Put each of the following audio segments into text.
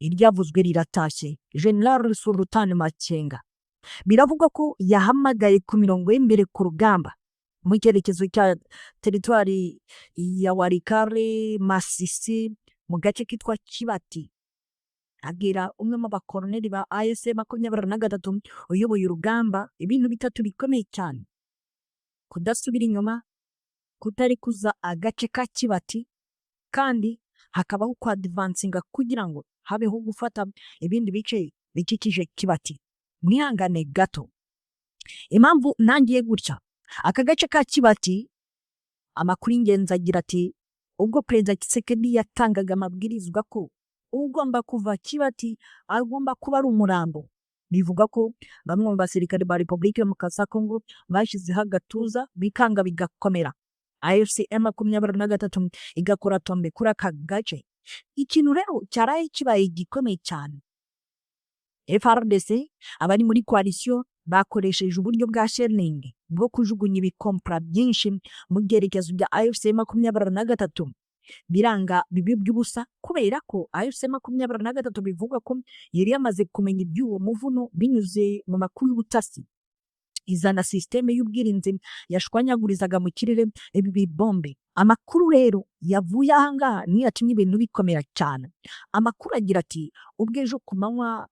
Iryavuzwe riratashye. General Sultan Makenga biravugwa ko yahamagaye ku mirongo y'imbere ku rugamba mu cyerekezo cya teritwari ya Walikale, Masisi, mu gace kitwa Kibati, abwira umwe mu bakoroneri ba AFC 23 uyoboye urugamba ibintu bitatu bikomeye cyane: kudasubira inyuma, kutarekuza agace ka Kibati, kandi hakabaho kwadvancinga kugira ngo habeho gufata ibindi bice bikikije Kibati. Mwihangane gato, impamvu ntangiye gutya, aka gace ka Kibati, amakuru y'ingenzi agira ati ubwo Perezida Tshisekedi yatangaga amabwirizwa ko ugomba kuva Kibati agomba kuba ari umurambo, bivuga ko bamwe mu basirikare ba Repubulika Demokarasi ya Kongo bashyizeho agatuza, bikanga bigakomera, AFC M23 igakora tombe kuri aka gace. Ikintu rero cyaraye kibaye gikomeye cyane, FARDC abari muri coalition bakoresheje uburyo bwa shelling, bwo kujugunya ibikompra byinshi mu byerekezo bya AFC 23, biranga bibi by'ubusa, kubera ko AFC 23 bivugwa ko yari yamaze kumenya iby'uwo muvuno binyuze mu makuru y'ubutasi, izana système y'ubwirinzi yashwanyagurizaga mu kirere ibi bibombe. Amakuru rero yavuye ahangaha niyo yatumye ibintu bikomera cyane. Amakuru agira ati ubwo ejo ku manywa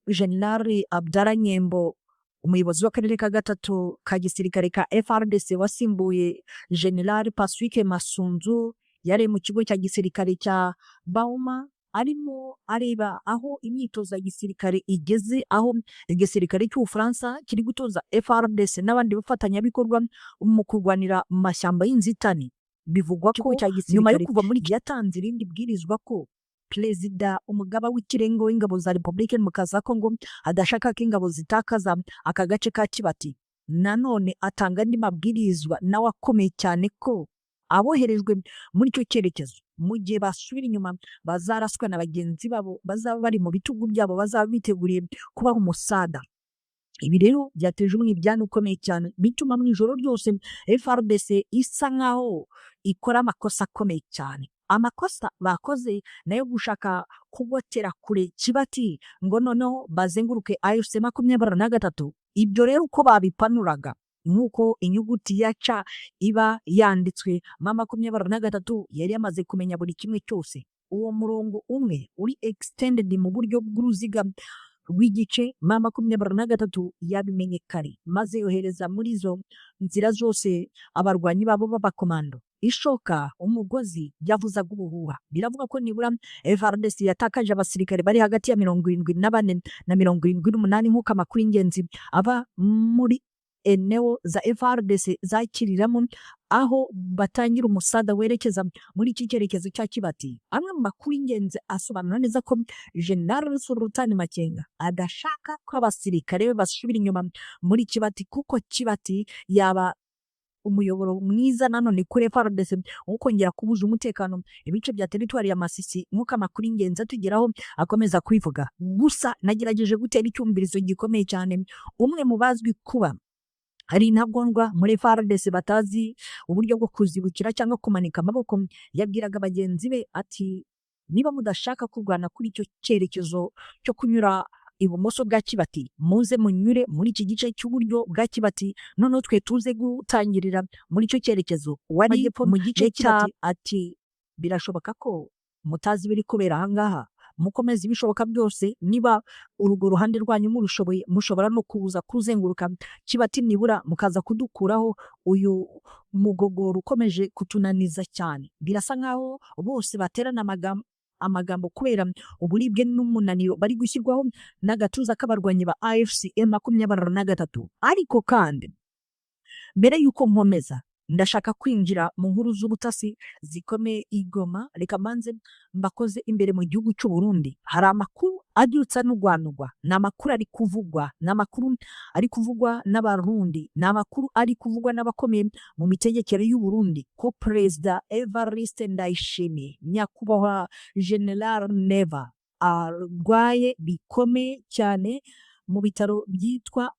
General Abdallah Nyembo, umuyobozi w'akarere ka gatatu ka gisirikare ka FARDC wasimbuye General Pacifique Masunzu, yari mu kigo cya gisirikare cya Bauma, arimo areba aho imyitozo ya gisirikare igeze, aho igisirikare cy'Ubufaransa kiri gutoza FARDC n'abandi bafatanyabikorwa mu kurwanira mu mashyamba y'inzitane. Bivugwa ko nyuma yo kuva muri yatanze irindi bwirizwa ko Perezida, umugaba w'ikirenga w'ingabo za Repubulika Demokarasi ya Kongo, adashaka ko ingabo zitakaza aka gace ka Kibati. Nanone atanga andi mabwirizwa nawe akomeye cyane ko aboherejwe muri icyo cyerekezo, mu gihe basubira inyuma, bazaraswa na bagenzi babo bazaba bari mu bitugu byabo, bazaba biteguriye kubaha umusada. Ibi rero byateje umwiryane ukomeye cyane, bituma mu ijoro ryose FARDC isa nkaho ikora amakosa akomeye cyane. Amakosa bakoze nayo gushaka kugotera kure Kibati ngo noneho bazenguruke AFC 23. Ibyo rero uko babipanuraga, nk'uko inyuguti ya C iba yanditswe, M 23 yari yamaze kumenya buri kimwe cyose. Uwo murongo umwe uri extended mu buryo bw'uruziga rw'igice, M 23 yabimenye kare, maze yohereza muri izo nzira zose abarwanyi babo b'abakomando. Ishoka, umugozi byavuzaga ubuhuha. Biravuga ko nibura FARDC yatakaje abasirikare bari hagati ya 74 na 78, nk'uko amakuru y'ingenzi aba muri eneo za FARDC zakiriramo, aho batangira umusada werekeza muri iki cyerekezo cya Kibati. Amwe mu makuru y'ingenzi asobanura neza ko General Sultan Makenga adashaka ko abasirikare be basubira inyuma muri Kibati, kuko Kibati yaba umuyoboro mwiza nanone kuri FARDC wo kongera kubuza umutekano ibice bya teritwari ya Masisi, nk'uko amakuru y'ingenzi atugeraho akomeza kubivuga. Gusa nagerageje gutera icyumvirizo gikomeye cyane umwe mu bazwi kuba hari intagondwa muri FARDC batazi uburyo bwo kuzibukira cyangwa kumanika amaboko, yabwiraga bagenzi be ati niba mudashaka kurwana kuri icyo cyerekezo cyo kunyura ibumoso bwa Kibati, muze munyure muri iki gice cy'uburyo bwa Kibati, noneho twe tuze gutangirira muri icyo cyerekezo wari mu gice cya. Ati birashoboka ko mutazi ibiri kubera ahangaha, mukomeze ibishoboka byose, niba urwo ruhande rwanyu murushoboye, mushobora no kuza kuzenguruka Kibati, nibura mukaza kudukuraho uyu mugogoro ukomeje kutunaniza cyane. Birasa nkaho bose baterana amagambo kubera uburibwe n'umunaniro bari gushyirwaho n'agatuza k'abarwanyi ba AFC M23. Ariko kandi mbere y'uko nkomeza, ndashaka kwinjira mu nkuru z'ubutasi zikomeye i Goma. Reka mbanze mbakoze imbere mu gihugu cy'u Burundi. Hari amakuru abyutsa n'urwanurwa, ni amakuru ari kuvugwa, ni amakuru ari kuvugwa n'Abarundi, ni amakuru ari kuvugwa n'abakomeye mu mitegekere y'u Burundi, ko Perezida Evariste Ndayishimiye, Nyakubahwa General Neva, arwaye bikomeye cyane mu bitaro byitwa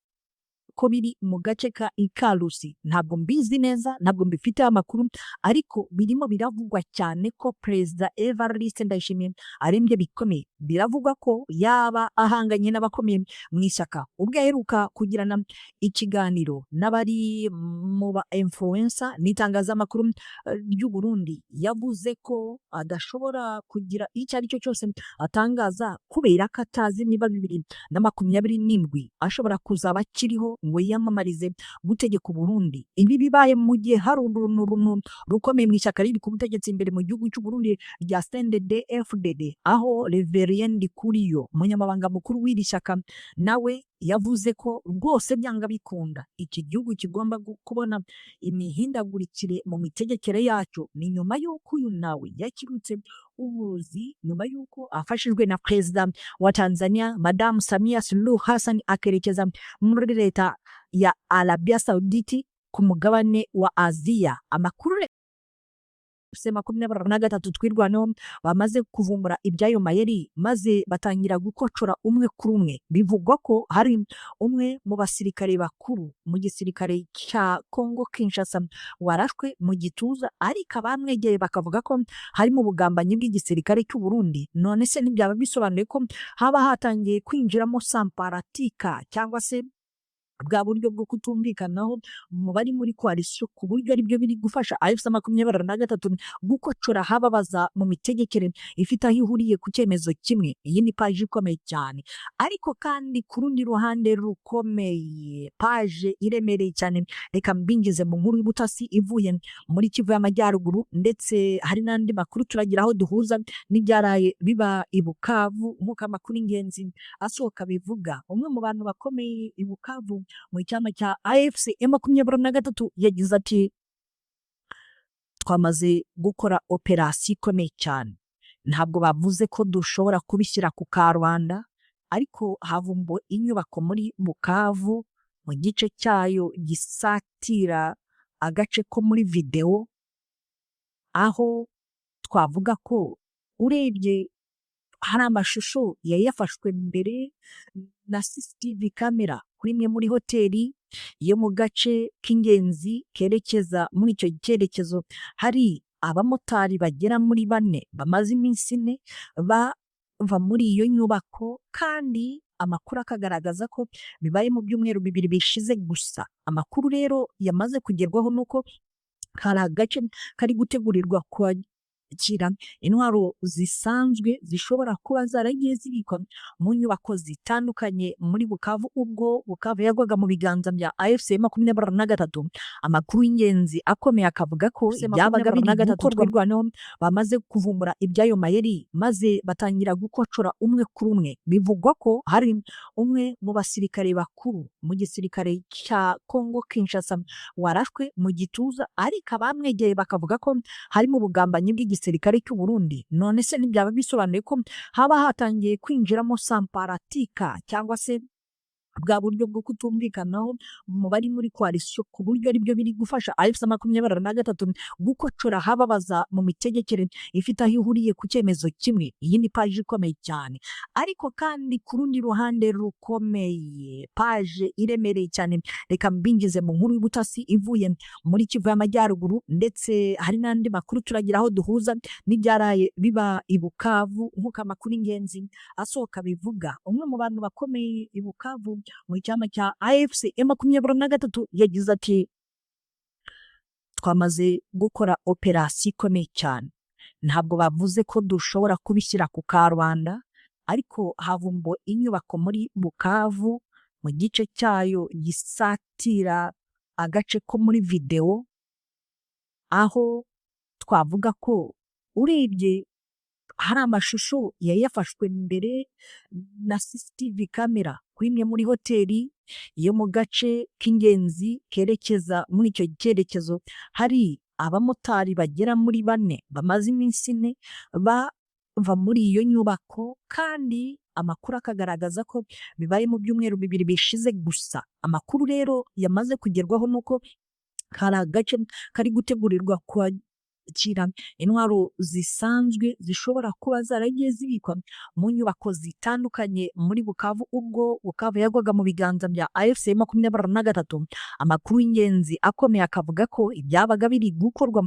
ko biri mu gace ka Ikarusi. Ntabwo mbizi neza, ntabwo mbifiteho amakuru, ariko birimo biravugwa cyane ko Perezida Evariste Ndayishimiye arembye bikomeye. Biravugwa ko yaba ahanganye n'abakomeye mu ishyaka. Ubwo aheruka kugirana ikiganiro n'abari mu ba influencer n'itangazamakuru ry'u Burundi, yavuze ko adashobora kugira icyo ari cyo cyose atangaza kubera ko atazi niba 2027 ashobora kuzaba akiriho ngo yiyamamarize gutegeka Uburundi. Ibi bibaye mu gihe hari urunturuntu rukomeye mu ishyaka riri ku butegetsi imbere mu gihugu cy'u Burundi rya CNDD-FDD, aho Reverien Ndikuriyo, umunyamabanga mukuru w'iri shyaka, nawe yavuze ko rwose byanga bikunda iki gihugu kigomba kubona imihindagurikire mu mitegekere yacyo. Ni nyuma y'uko uyu nawe yakirutse uburozi, nyuma y'uko afashijwe na Perezida wa Tanzania Madamu Samia Suluhu Hassan akerekeza muri leta ya Arabia Saudite ku mugabane wa Aziya. Amakuru 23 Twirwaneho bamaze kuvumbura iby'ayo mayeri, maze batangira gukocora umwe kuri umwe. Bivugwa ko hari umwe mu basirikare bakuru mu gisirikare cya Congo Kinshasa warashwe mu gituza, ariko abamwegeye bakavuga ko harimo ubugambanyi bw'igisirikare cy'u Burundi. None se ntibyaba bisobanuye ko haba hatangiye kwinjiramo samparatika cyangwa se bwa buryo bwo kutumvikanaho mu bari muri coalition, ku buryo aribyo biri gufasha AFC 23 gukocora hababaza mu mitegekere ifite aho ihuriye ku cyemezo kimwe? Iyi ni paji ikomeye cyane. Ariko kandi ku rundi ruhande rukomeye, paje iremereye cyane, reka mbinjize mu nkuru y'ubutasi ivuye muri Kivu y'Amajyaruguru, ndetse hari n'andi makuru turagira aho duhuza n'ibyaraye biba i Bukavu. Nk'uko amakuru ingenzi asohoka bivuga, umwe mu bantu bakomeye i Bukavu mu cyama cya AFC 23 yagize ati: "Twamaze gukora operasiyo ikomeye cyane. Ntabwo bavuze ko dushobora kubishyira ku karubanda, ariko havumbuwe inyubako muri Bukavu mu gice cyayo gisatira agace ko muri videwo, aho twavuga ko urebye hari amashusho yari yafashwe mbere na CCTV camera kuri imwe muri hoteli yo mu gace k'ingenzi kerekeza muri icyo cyerekezo. Hari abamotari bagera muri bane bamaze iminsi 4 bava muri iyo nyubako, kandi amakuru akagaragaza ko bibaye mu byumweru 2 bishize gusa. Amakuru rero yamaze kugerwaho nuko hari agace kari gutegurirwa kwakira intwaro zisanzwe zishobora kuba zaragiye zibikwa mu nyubako zitandukanye muri Bukavu ubwo Bukavu yagwaga mu biganza bya AFC 23. Amakuru y'ingenzi akomeye akavuga ko byabaga biri gukorwa, Twirwaneho bamaze kuvumbura iby'ayo mayeri, maze batangira gukocora umwe kuri umwe. Bivugwa ko hari umwe mu basirikare bakuru mu gisirikare cya Congo Kinshasa warashwe mu gituza, ariko abamwegeye bakavuga ko harimo ubugambanyi bw'igisirikare cy'u Burundi. None se ntibyaba bisobanuye ko haba hatangiye kwinjiramo samparatika cyangwa se bwa buryo bwo kutumvikanaho mu bari muri coalition, ku buryo aribyo biri gufasha AFC 23 gukocora hababaza mu mitegekere ifite aho ihuriye ku cyemezo kimwe? Iyi ni paji ikomeye cyane. Ariko kandi ku rundi ruhande rukomeye, paje iremereye cyane, reka mbinjize mu nkuru y'ubutasi ivuye muri Kivu y'Amajyaruguru, ndetse hari n'andi makuru turagira aho duhuza n'ibyaraye biba i Bukavu. Nk'uko amakuru ingenzi asohoka bivuga, umwe mu bantu bakomeye i Bukavu mu cyama cya AFC 23 yagize ati: "Twamaze gukora operasiyo ikomeye cyane. Ntabwo bavuze ko dushobora kubishyira ku karubanda, ariko havumbuwe inyubako muri Bukavu mu gice cyayo gisatira agace ko muri videwo, aho twavuga ko urebye hari amashusho yari yafashwe mbere na CCTV camera kuri imwe muri hoteli yo mu gace k'ingenzi kerekeza muri icyo cyerekezo. Hari abamotari bagera muri bane bamaze iminsi 4 bava muri iyo nyubako, kandi amakuru akagaragaza ko bibaye mu byumweru 2 bishize gusa. Amakuru rero yamaze kugerwaho nuko hari agace kari gutegurirwa. Kwakira intwaro zisanzwe zishobora kuba zaragiye zibikwa mu nyubako zitandukanye muri Bukavu ubwo Bukavu yagwaga mu biganza bya AFC 23. Amakuru y'ingenzi akomeye akavuga ko ibyabaga biri gukorwa